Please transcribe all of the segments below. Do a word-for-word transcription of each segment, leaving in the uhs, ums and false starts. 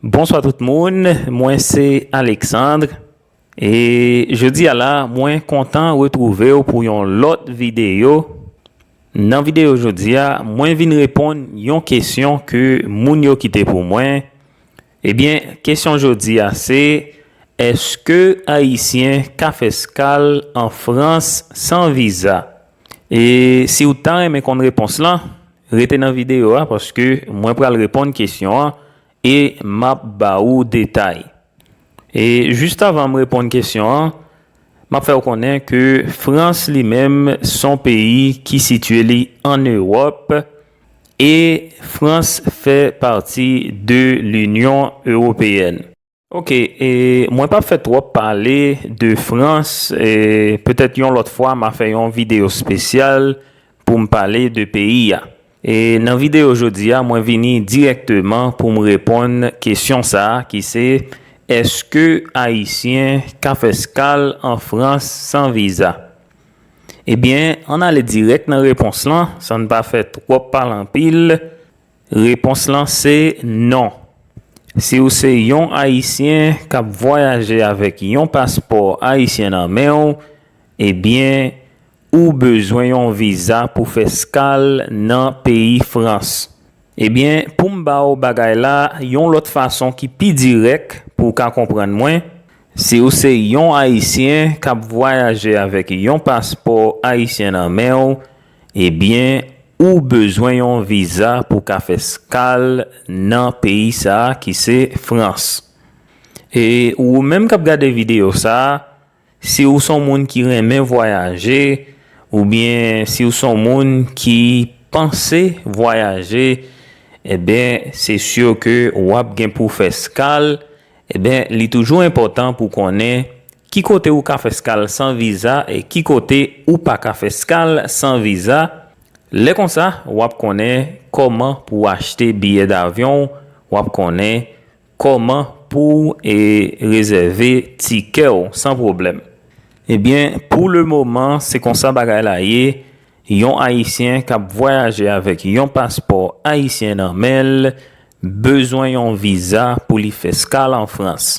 Bonswa tout moun, mwen se Alexandre. E jodi a la, mwen kontan retwouve w pou yon lòt videyo. Nan videyo jodi a, mwen vin reponn yon kesyon ke moun yo kite pou mwen. Ebyen, kesyon jodi a se, èske Ayisyen ka fè eskal an Frans san viza? E si w ta renmen konn repons lan, rete nan videyo a paske mwen pral reponn kesyon an e m ap ba ou detay. E jis avan m reponn kesyon an, m ap fè w konnen ke Frans li menm s on peyi ki sitiye li ann Ewòp e Frans fè pati de Linyon Ewopeyèn. Oke, e mwen p ap fè twòp pale de Frans, e petèt yon lòt fwa m a fè yon videyo espesyal pou m pale de peyi a. E nan videyo jodi a, mwen vini dirèkteman pou m reponn kesyon sa a ki se, èske Ayisyen ka fè eskal an Frans san viza? Ebyen, ann ale dirèk nan repons lan, san n pa fè twòp pale anpil. Repons lan se non. Si w se yon Ayisyen k ap vwayaje avèk yon paspò ayisyen nan men w, ebyen, ou bezwen yon viza pou fè eskal nan peyi Frans. Ebyen, pou m ba w bagay la yon lòt fason ki pi dirèk pou w ka konprann mwen, si w se yon Ayisyen k ap vwayaje avèk yon paspò ayisyen nan men w, ebyen, ou bezwen yon viza pou w ka fè eskal nan peyi sa a ki se Frans. E ou menm k ap gade videyo sa a, si w s on moun ki renmen vwayaje, oubyen si w s on moun ki panse vwayaje, ebyen, se si ke w ap gen pou w fè eskal. Ebyen, li toujou enpòtan pou w konnen ki kote ou ka fè eskal san viza e ki kote ou pa ka fè eskal san viza. Lè konsa, w ap konnen kòman pou w achte biyè davyon w, w ap konnen kòman pou w, e, rezève tikè w san pwoblèm. Ebyen, pou lemoman, se konsa bagay la ye. Yon Ayisyen k ap vwayaje avèk yon paspò ayisyen nan men l bezwen yon viza pou li fè eskal an Frans.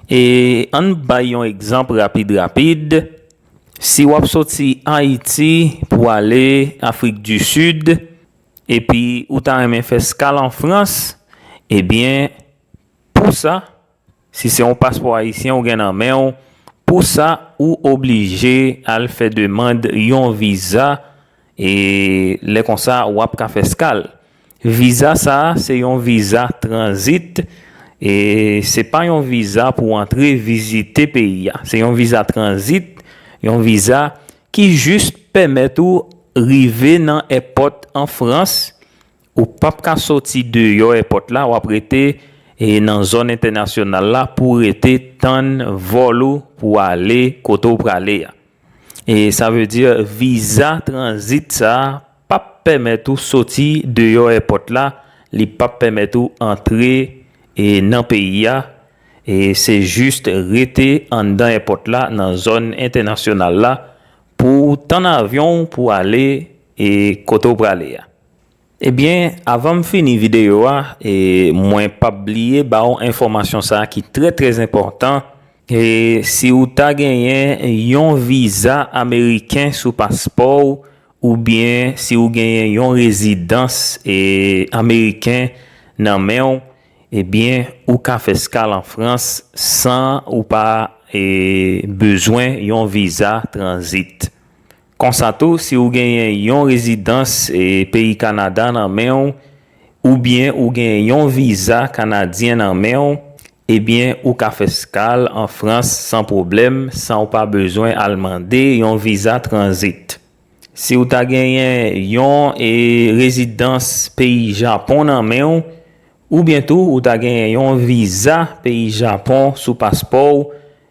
E ann bay yon egzanp rapid rapid. Si w ap soti Ayiti pou ale Afrik di Sid, epi ou ta renmen fè eskal an Frans, ebyen, pou sa, si se yon paspò ayisyen ou gen nan men w, pou sa, ou oblije al fè demann yon viza, e lè konsa, w ap ka fè eskal. Viza sa a, se yon viza tranzit, e se pa yon viza pou w antre vizite peyi a. Se yon viza tranzit, yon viza ki jis pèmèt ou rive nan èpòt an Frans. Ou p ap ka soti deyò èpòt la, w ap rete, e, nan zòn entènasyonal la pou w rete tann vòl ou pou w ale kote w prale a. E sa vle di, viza tranzit sa a p ap pèmèt ou soti deyò èpòt la, li p ap pèmèt ou antre, e, nan peyi a. E se jis rete anndan èpòt la, nan zòn entènasyonal la, pou w tann avyon w pou w ale, e, kote w prale a. Ebyen, avan m fini videyo a, e, mwen p ap bliye ba w enfòmasyon sa a ki trè, trè enpòtan. E, si w ta genyen yon viza ameriken sou paspò w, oubyen si w genyen yon rezidans, e, ameriken nan men w, ebyen, ou ka fè eskal an Frans san ou pa, e, bezwen yon viza tranzit. Konsa tou, si w genyen yon rezidans, e, peyi Kanada nan men w, oubyen ou genyen yon viza kanadyen nan men w, ebyen, ou ka fè eskal an Frans san pwoblèm, san w pa bezwen al mande yon viza tranzit. Si w ta genyen yon, e, rezidans peyi Japon nan men w, oubyen tou ou ta genyen yon viza peyi Japon sou paspò w,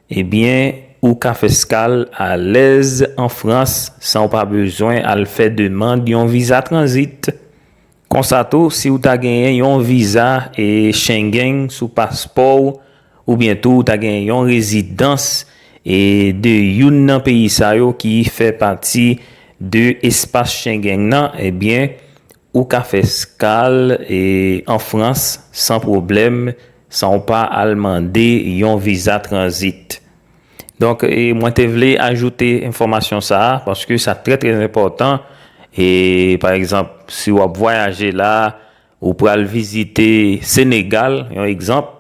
ebyen, ou ka fè eskal alèz an Frans san w pa bezwen al fè demann yon viza tranzit. Konsa tou, si w ta genyen yon viza, e, Schengen sou paspò w, oubyen tou w ta genyen yon rezidans, e, de youn nan peyi sa yo ki fè pati de espas Schengen nan, ebyen, ou ka fè eskal, e, an Frans san pwoblèm, san w pa al mande yon viza tranzit. Donk, e, mwen te vle ajoute enfòmasyon sa a, paske sa trè, trè enpòtan. E, pa egzanp, si w ap vwayaje la, ou pral vizite Senegal, yon egzanp,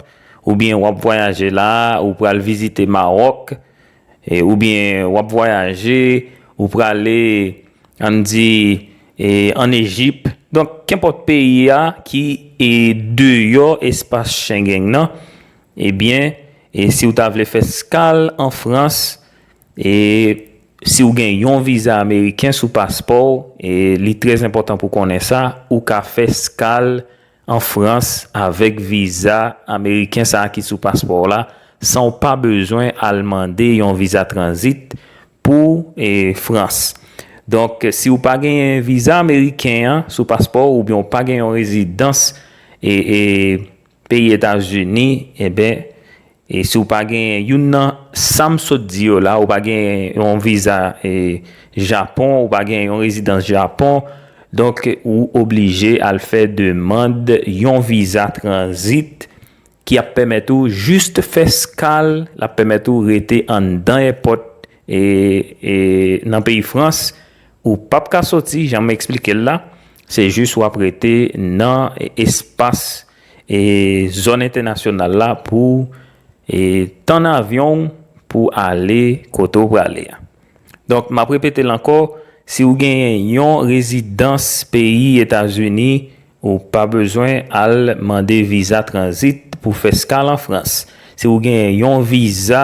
oubyen w ap vwayaje la, ou pral vizite Mawòk, e, oubyen w ap vwayaje, ou prale, ann di, e, ann Ejip. Donk, kenpòt peyi a ki, e, deyò espas Schengen nan, ebyen, e, si w ta vle fè eskal an Frans, e, si w gen yon viza ameriken sou paspò w, e, li trè enpòtan pou konnen sa, ou ka fè eskal an Frans avèk viza ameriken sa a ki sou paspò w la, san w pa bezwen al mande yon viza tranzit pou, e, Frans. Donk, si w pa genyen viza ameriken an sou paspò w oubyen w pa gen yon rezidans, e, e, peyi Etazini, enben, e si w pa gen youn nan sa m sot di yo la, ou pa gen yon viza, e, Japon, ou pa gen yon rezidans Japon, donk ou oblije al fè demann yon viza tranzit ki ap pèmèt ou jis fè eskal, l ap pèmèt ou rete anndan èpòt, e, e, nan peyi Frans, ou p ap ka soti, jan m eksplike l la, se jis w ap rete nan espas, e, zòn entènasyonal la pou, e, tann avyon w pou ale kote w prale a. Donk, m ap repete l ankò, si w genyen yon rezidans peyi Etazini, ou pa bezwen al mande viza tranzit pou fè eskal an Frans. Si w genyen yon viza,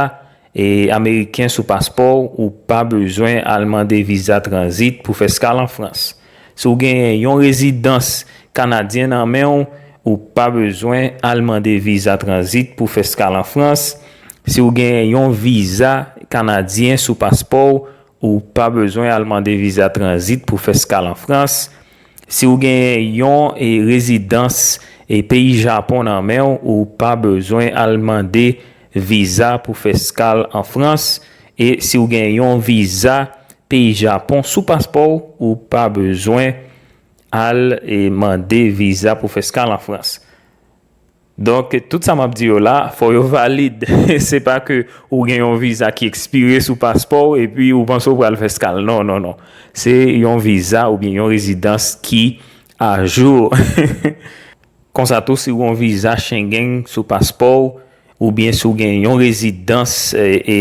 e, ameriken sou paspò w, ou pa bezwen al mande viza tranzit pou fè eskal an Frans. Si w genyen yon rezidans kanadyen nan men w, ou pa bezwen al mande viza tranzit pou fè eskal an Frans. Si w genyen yon viza kanadyen sou paspò w, ou pa bezwen al mande viza tranzit pou fè eskal an Frans. Si w genyen yon, e, rezidans, e, peyi Japon nan men w, ou pa bezwen al mande viza pou fè eskal an Frans. E si w genyen yon viza peyi Japon sou paspò w, ou pa bezwen al, e, mande viza pou fè eskal an Frans. Donk, tout sa m ap di yo la, fò yo valid. Se pa ke ou gen yon viza ki ekspire sou paspò w epi ou panse w pral fè eskal. Non, non, non. Se yon viza oubyen yon rezidans ki ajou. Konsa tou, si w gen yon viza Schengen sou paspò w, oubyen si w gen yon rezidans, e, e,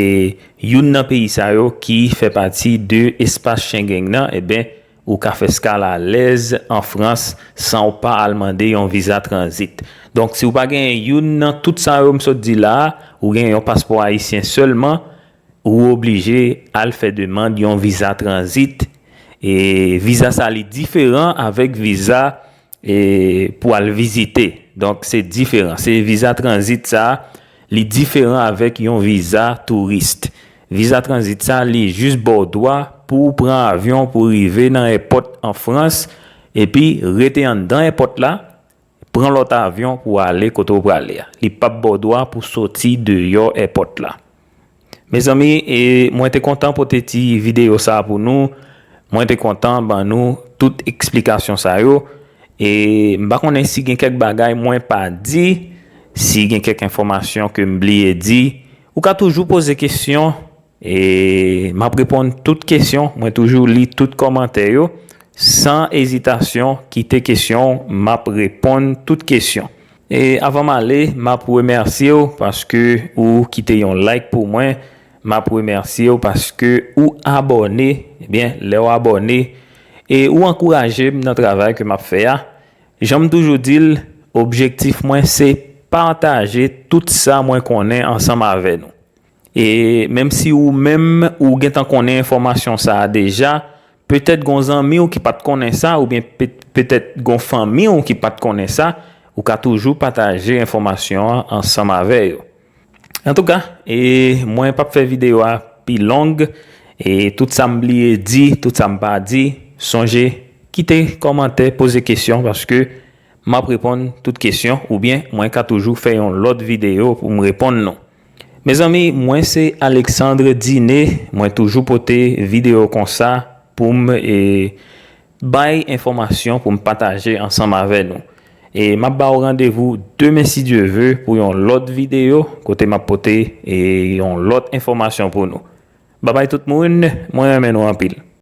youn nan peyi sa yo ki fè pati de espas Schengen nan, eben, ou ka fè eskal alèz an Frans san w pa al mande yon viza tranzit. Donk, si w pa gen youn nan tout sa yo m sot di la a, ou gen yon paspò ayisyen sèlman, ou oblije al fè demann yon viza tranzit. E viza sa li diferan avèk viza, e, pou al vizite. Donk, se diferan. Se viza tranzit sa, li diferan avèk yon viza touris. Viza tranzit sa, li jis ba w dwa pou w pran avyon pou w rive nan èpòt an Frans, epi rete anndan èpòt la, pran lòt avyon pou w ale kote w prale a. Li p ap ba w dwa pou w soti deyò èpòt la. Mezanmi, e, mwen te kontan pote ti videyo sa a pou nou. Mwen te kontan ban nou tout eksplikasyon sa yo. E m pa konnen si gen kèk bagay mwen pa di, si gen kèk enfòmasyon ke m bliye di. Ou ka toujou poze kesyon. E m ap reponn tout kesyon. Mwen toujou li tout kòmantè yo. San ezitasyon, kite kesyon w, m ap reponn tout kesyon. E avan m ale, m ap remèsye w paske ou kite yon like pou mwen. M ap remèsye w paske ou abòne. Ebyen, lè w abòne, e ou ankouraje m nan travay ke m ap fè a. Jan m toujou di l, objektif mwen se pataje tout sa mwen konnen ansanm avè nou. E menm si ou menm ou gentan konnen enfòmasyon sa a deja, petèt gon zanmi w ki pa t konnen sa, oubyen pe-, petèt gon fanmi w ki pa t konnen sa, ou ka toujou pataje enfòmasyon an ansanm avè yo. Antouka, e mwen p ap fè videyo a pi long, e tout sa m bliye di, tout sa m pa di, sonje kite kòmantè, poze kesyon, paske m ap reponn tout kesyon, oubyen mwen ka toujou fè yon lòt videyo pou m reponn nou. Mezanmi, mwen se Alexandre Diné, mwen toujou pote videyo konsa pou m, e, bay enfòmasyon, pou m pataje ansanm avè nou. E m ap ba w randevou demen, si Dye ve, pou yon lòt videyo kote m ap pote e yon lòt enfòmasyon pou nou. Babay tout moun, mwen renmen nou anpil.